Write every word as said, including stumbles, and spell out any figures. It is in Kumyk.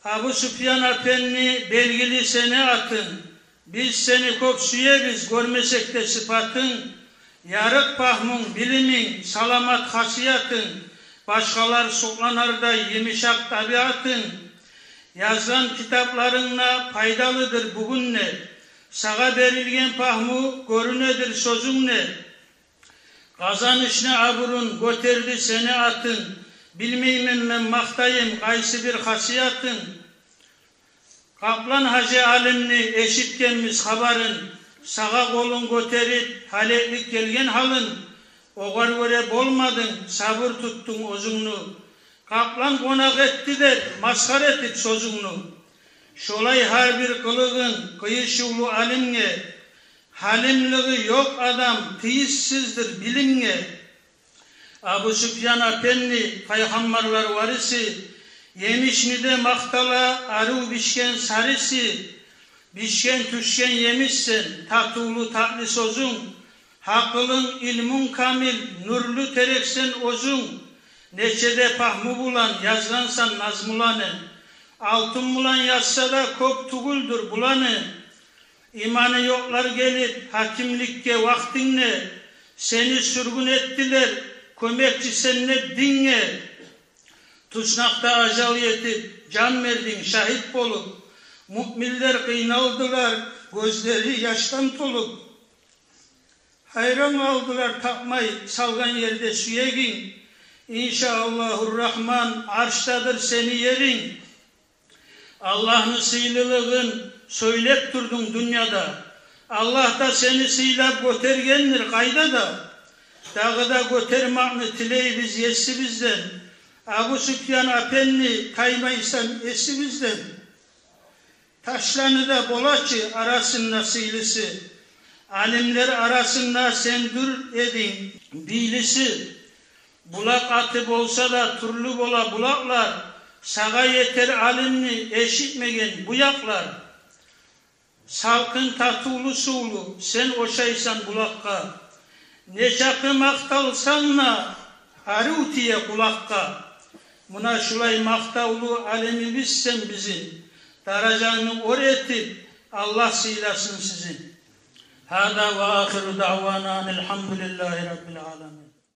Абусупиян апенди, белгили сени атынг. Биз сени кёп сюебиз, гёрмесек де сыпатынг. Ярыкъ пагьмунг, билиминг, саламат хасиятынг, башгъалар сукъланардай йымышакъ табиатынг. Язгъан китапларынг да пайдалыдыр бугюн де, сагъа берилген пагьму гёрюнедир сёзюнгде. Къазанышны абурун гётерди сени атынг. Билмеймен мен макътайым къайсы бир хасиятынг. Къаплан-гьажи алимни эшитгенбиз хабарын, сагъа къолун гётерип, гьалеклик гелген гьалын. Огъар гёре болмадынг, сабур тутдунг оьзюнгню. Къаплан къонакъ этди деп, масхара этип сёзюнгню. Шолай гьар бир къылыгъынг къыйышывлу алимге. Гьалимлиги ёкъ адам тийишсиздир билимге. Абусупиян апенди, пайхаммарлар вариси, емишни де макътала арив бишген сариси. Бишген-тюшген емишсен, татывлу татли сёзюнг, гьакъылынг, илмунг камил, нюрлю терексен оьзюнг. Нече де пагьму булан язгъансан назмуланы, алтын булан язса да кёп тюгюлдюр буланы. Иманы ёкълар гелип гьакимликге вакътингде, сени сюргюн этдилер, кёмекчисен деп динге. Туснакъда ажал етип, жан бердинг шагьит болуп, муъминлер къыйналдылар, гёзлери яшдан толуп. Гьайран къалдылар тапмай салгъан ерде сюегинг. Иншааллагьу Рагьман, аршдадыр сени еринг. Аллагьны сыйлылыгъын сёйлеп турдунг дюньяда. Аллагь да сени сыйлап гётергендир къайда да. Дагъы да гётермакъны тилейбиз Есибизден. Абусупиян апенди, таймайсан эсибизден. Ташланы да болачы арасында сыйлысы. Алимлер арасында сен дюр эдинг бийлиси. Булакъ аты болса да, тюрлю бола булакълар. Сагъа етер алимни эшитмеген бу якълар. Салкъын татывлу сувлу сен ошайсан булакъгъа. Нечакъы макъталсанг да, арив тие къулакъгъа. Муна шулай макътавлу алимибизсен бизин. Даражангны оьр этип, Аллагь сыйласын сизин. Гьаза ва ахиру даъвана анил гьамдулиллагьи раббил аламин.